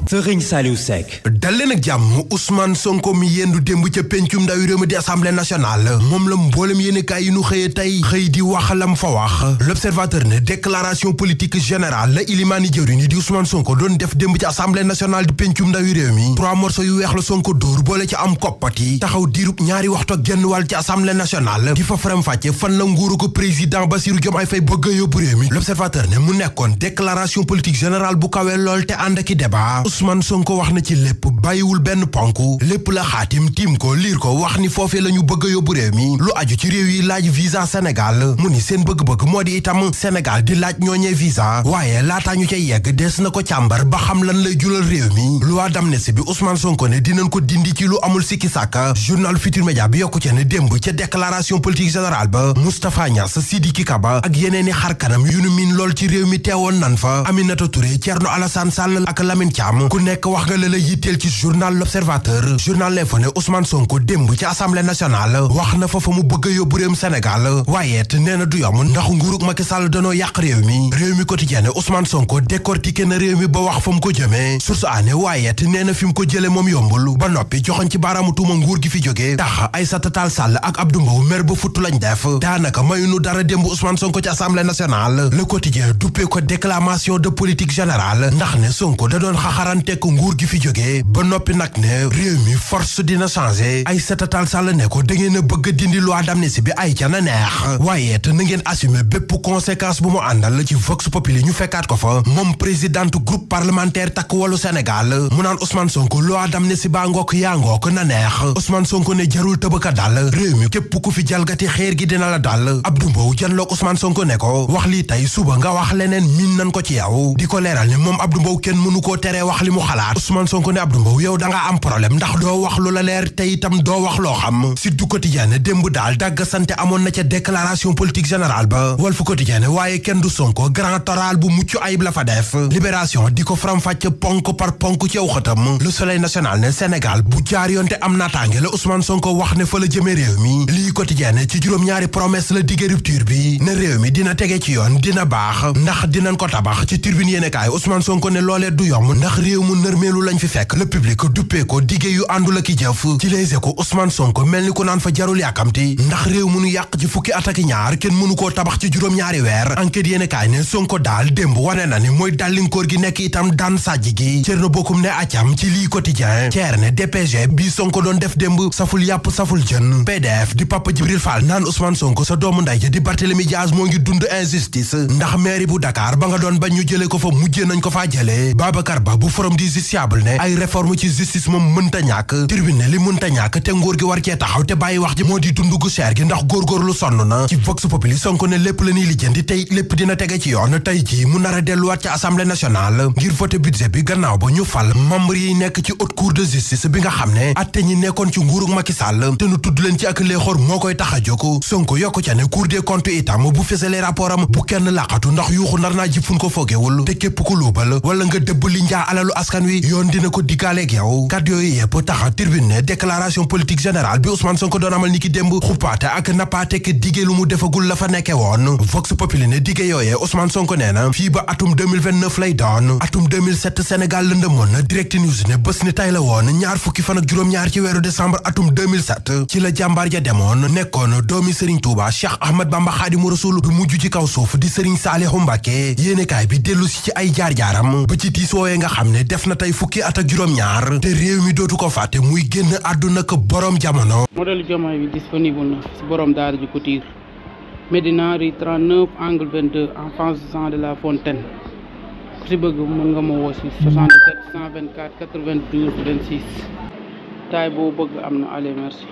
Serigne Saliou Seck. dal leen ak jàmm. Ousmane Sonko mi yendu démb ca pencum ndawi réew mi di assemblée nationale moom la mboolem yéenekaay yi nu xëyee tey xëy di waxalam fa wax. L'Observateur ne déclaration politique générale la ilimaani jëwriñ yi di Ousmane Sonko doon def démb ci assemblée nationale di pencum ndawi réew mi 3 morceaux yu weex la Sonko dóor boole ci am koppati taxaw diirub ñaari waxtu ak genn wàll ci assemblée nationale di fa faram fàcce fan la nguuru ko président Bassirou Diomaye Faye bëgg a yóbbu réew mi. L'Observateur ne mu nekkoon déclaration politique générale bu kawee lool te ànd ak i débat. Ousmane Sonko wax na ci lépp bàyyiwul benn ponk lépp la xaatim tiim ko liir ko wax ni foofee la ñu bëgg a yóbbu réew mi lu aju ci réew yi laaj visa Sénégal mu ni seen bëgg-bëgg moo di itam Sénégal di laaj ñooñee visa waaye laataa ñu cay yegg des na ko càmbar ba xam lan lay julal réew mi loi d'amnistie bi Ousmane Sonko ne dinañ ko dindi ci lu amul sikki sàkka. Journal Futur Média bi yokku ca ne démb ca déclaration politique générale ba Moustapha Niass Sidiki Kaba ak yeneeni xar kanam yu nu miin lool ci réew mi teewoon nan fa. Aminata Touré Thierno Alassane Sall ak Lamine Thiam ku nekk wax nga la yitteel ci journal L'Observateur. Journal L'Info ne Ousmane Sonko démb ci assemblée nationale wax na fa mu bëgg a yóbbu réewum Sénégal waaye it nee na du yomb ndax nguurug Macky Sall danoo yàq réew mi quotidien ne Ousmane Sonko décortiqué na réew mi ba wax fa mu ko jëmee source aane waaye it nee na fi mu ko jële moom yombul ba noppi joxoñ ci baaraamu tuuma nguur gi fi jógee tax Aïssata Tall Sall ak Abdou Mbow mer ba futt lañ def daanaka mayunu dara démb Ousmane Sonko ci assemblée nationale. Le quotidien duppee ko déclamation de politique générale ndax ne Sonko da doon xaxarante ko nguur gi fi jógee ba noppi nag ne réew mi force dina changer. Aïssata Tall Sall ne ko da ngeen a bëgg a dindi loi d'amnistie bi ay ca na neex waaye te na ngeen assumer bépp conséquence bu mu àndal ci Vox Populi ñu fekkaat ko fa moom présidente groupe parlementaire Takk Wallu Sénégal mu naan Ousmane Sonko loi d'amnistie baa ngook yaa ngook na neex. Ousmane Sonko ne jarul tëbaka dal réew mi képp ku fi jalgati xeer gi dina la dal. Abdou Mbow janloog Ousmane Sonko ne ko wax lii tey suba nga wax leneen miin nan ko ci yow di ko leeral ne moom Abdou Mbow kenn mënu koo teree wax li mu xalaat. Ousmane Sonko ne Abdou Mbow yow da nga am problème ndax doo wax lu la leer te itam doo wax loo xam. Sud du Quotidien ne démb daal dagg sante amoon na ca déclaration politique générale ba. Walf Quotidien ne waaye kenn du Sonko grand oral bu mucc ayib la fa def. Libération di ko faram-fàcce ponk par ponk ci aw xëtam. Le Soleil national ne Sénégal bu jaar yoon te am naataange la Ousmane Sonko wax ne fa la jëmee réew mi. lii Quotidien ne ci juróom-ñaari promesse la digge rupture bi ne réew mi dina tege ci yoon dina baax ndax dinañ ko tabax. ci Tribune yéenekaay Ousmane Sonko ne loolee du yomb ndax réew mu nërmeelu lañ fi fekk. Le Public duppee ko digge yu àndul ak jëf. ci Les Échos Ousmane Sonko mel ni ku naan fa jarul yàkkamti ndax réew mu nu yàq ci fukki at ak ñaar kenn mënu koo tabax ci juróom-ñaari weer. Enquête yéenekaay ne Sonko daal démb wane na ni mooy dàllinkoor gi nekk itam daan sàjj gi. Thierno Bocoum ne accam ci lii Quotidien. Thier ne DPG bii Sonko doon def démb saful yàpp saful jën. PDF di Papa Djibril Fall naan Ousmane Sonko sa doomu nday ja di Barthélémy Dias moo ngi dund injustice ndax mairie bu Dakar ba nga doon bañ ñu jëlee ko fa mujjee nañ ko faa jëlee. Babacar Ba bu Forum du Justiciable ne ay réforme ci justice moom mënta ñàkk. Tribune ne li mënta ñàkk te nguur gi war cee taxaw te bàyyi wax ji moo di dund gu cher gi ndax góorgóorlu sonn na. ci Vox Populi Sonko ne lépp la ñuy lijjanti tey lépp dina tege ci yoon tey ji mu nar a delluwaat ci assemblée nationale ngir voter budget bi gannaaw ba ñu fal membre yi nekk ci haute cour de justice bi nga xam ne atte ñi nekkoon ci nguurug Macky Sall te nu tudd leen ci ak léexoor moo koy tax a jóg. Sonko yokku ca ne cour des comptes itam bu fesalee rapport am bu kenn laqatu ndax yuuxu nar naa jib fun ko foogewul te képp ku luubal wala nga dëbb li njaa alalu askan wi yoon dina ko diggaaleeg yow. kàddu yooyu yëpp tax Tribune ne déclaration politique générale bi Ousmane Sonko doon amal ni ki démb xuppaate ak nappaate ke dige lu mu defagul la fa nekke woon. Vox Populi ne dige yooyee Ousmane Sonko nee na fii ba atum 2029 lay doon. atum 2007 Sénégal lëndëmoon na. Direct News ne bés ni tay la woon ñaar fukki fan ak juróom-ñaar ci weeru décembre atum 2007 ci la jàmbaar ja demoon nekkoon doomi Serigne Touba Cheikh Ahmad Bamba Khadimu Rasul bu mujj ci kaw suuf di Serigne Saliou Mbacké. yéenekaay bi dellu si ci ay jaar-jaaram ba ci tiis woowee nga xam ne def na tey fukki at ak juróom-ñaar te réew mi dootu ko fàtte muy génn àdduna ko borom jamono. modèle Diomaye bi disponible na si borom daara ji Couture Médina rue 39 angle 22 en face Jean de la Fontaine ku si bëgg mën nga ma woo si 77 124 92 26 taay boo bëgg am na allez merci.